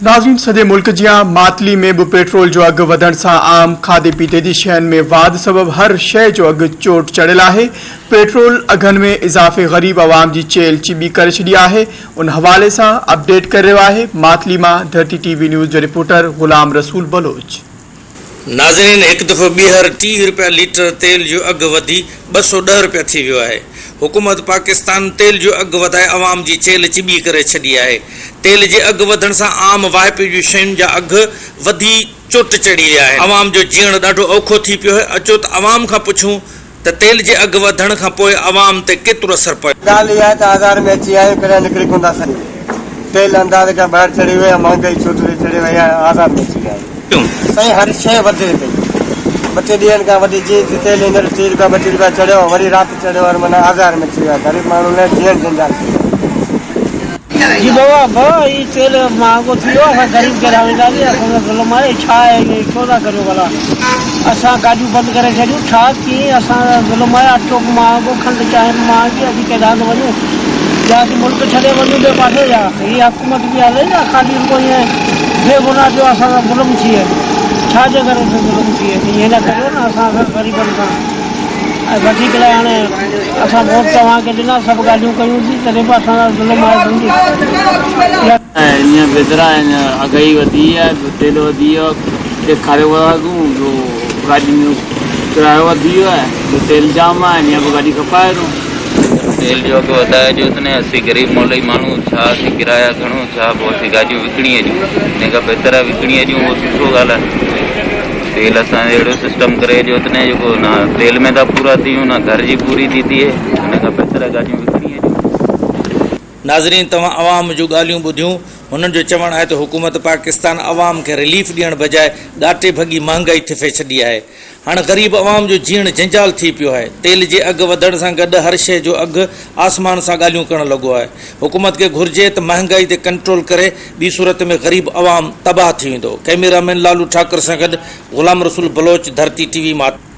ناظرين سڄي ملڪ جيان ماتلي ۾ به پيٽرول جو اگهه وڌڻ سان عام کاڌي پيتي جي شين ۾ واڌ سبب هر شيء جو اگهه چوٽ چڙهيل آهي، پيٽرول اگهن ۾ اضافي غريب عوام جي چيلهه چٻي ڪري ڇڏي آهي، ان حوالي سان اپڊيٽ ڪري رهيو آهي ماتلي مان ڌرتي ٽي وي نيوز جو رپورٽر غلام رسول بلوچ. ناظرين هڪ دفعو ٻيهر 30 رپيا ليٽر تيل جو اگهه وڌي 210 رپيا ٿي ويو آهي. حڪومت پاڪستان تيل جو اگهه وڌائي عوام جي چيلهه چٻي ڪري ڇڏي آهي. تيل جي اگهه وڌڻ سان عام واهپي جون شين جا اگهه وڌي چوٽ چڙهي ويا آهن. عوام جو جيئڻ ڏاڍو اوکو ٿي پيو آهي. اچو ته عوام کان پڇون ته تيل جي اگهه وڌڻ کان پوء عوام تي ڪيترو اثر پيو؟ ڳالهه اها آهي ته آزار ۾ اچي ويا آهيون ڪڏهن نڪري ڪونه ٿا سگهون. تيل انداز کان ٻاهر چڙهي ويو آهي مهانگائي چوٽ تي چڙهي وئي آهي آزار ۾ اچي ويا آهيون. سائين هر شيء وڌي پئي ٻه ٽي ڏينهن کان وٺي جيئن ته تيل هينئر 30 رپيا 32 رپيا چڙهيو وري رات چڙهيو هر معنيٰ آزار ۾ اچي ويا آهي غريب ماڻهو لاء جيئڻ جنجال ٿي ويو آهي. جي بابا بابا هي تيل مهانگو ٿي ويو اسان غريب ڪيڏانهن وينداسين اسان سان ظلم آهي ڇا آهي ائين ڇو ٿا ڪريو ڀلا اسان گاڏيون بند ڪري ڇڏيون ڇا ڪيئن اسان سان ظلم آهي اٽو به مهانگو کنڊ چانهه به مهانگي اسين ڪيڏانهن ٿا وڃون يا اسين ملڪ ڇڏي وڃون ٻئي پاسي يا هي حڪومت به هلي يا خالي رڳو ائين بي گناهه پيو اسان سان ظلم ٿئي ڇا جي ڪري ٿو ظلم ٿئي ائين نه ڪريو نه اسان سان غريبن سان. ۽ وڌيڪ لاء هاڻي اسان ووٽ توهان کي ڏنا سڀ ڳالهيون ڪيون سين تڏهن به اسان سان ظلم آهي سمجهي. ائين بهتر آهي اڃا اگهه ئي وڌي ويا آهي تيل وڌي ويو آهي ڏيکاريو ڪونه ٿا سگهون ٻيو گاڏين جو ڪرايو وڌي ويو آهي ٻيو تيل جام آهي اڃا به گاڏي کپائي ٿو. تيل جو اگهه وڌائي جو ته نه اسين غريب مولئي ماڻهو ڇا اسين ڪرايا کڻون ڇا پوء اسين گاڏيون وڪڻي اچون ان کان بهتر آهي وڪڻي اچون اهو سٺو ڳالهه آهي. تيل اسان جو اهڙو سسٽم ڪري ڏيو ته نه جيڪو نه تيل ۾ ٿا پورا ٿيون نه گهر جي پوري ٿي ٿئي ان کان بهتر آهي گاڏيون وڪڻي اچون. ناظرين توهان عوام جون ڳالهيون ٻڌيون هنن جو چوڻ آهي ته حڪومت پاڪستان عوام کي رليف ڏيڻ بجاء ڳاٽي ڀڳي مهانگائي ٿڦي ڇڏي آهي هاڻ غريب عوام جو جيئڻ جنجال ٿي پيو آهي. تيل جي اگهه وڌڻ سان گڏ هر شيء جو اگهه آسمان سان ڳالهيون ڪرڻ لڳو آهي. حڪومت کي گهرجي ته مهانگائي تي ڪنٽرول ڪري، ٻي صورت ۾ غريب عوام تباهه ٿي ويندو. ڪئميرا مين لالو ٺاڪر سان گڏ غلام رسول بلوچ، ڌرتي ٽي وي ماتلي.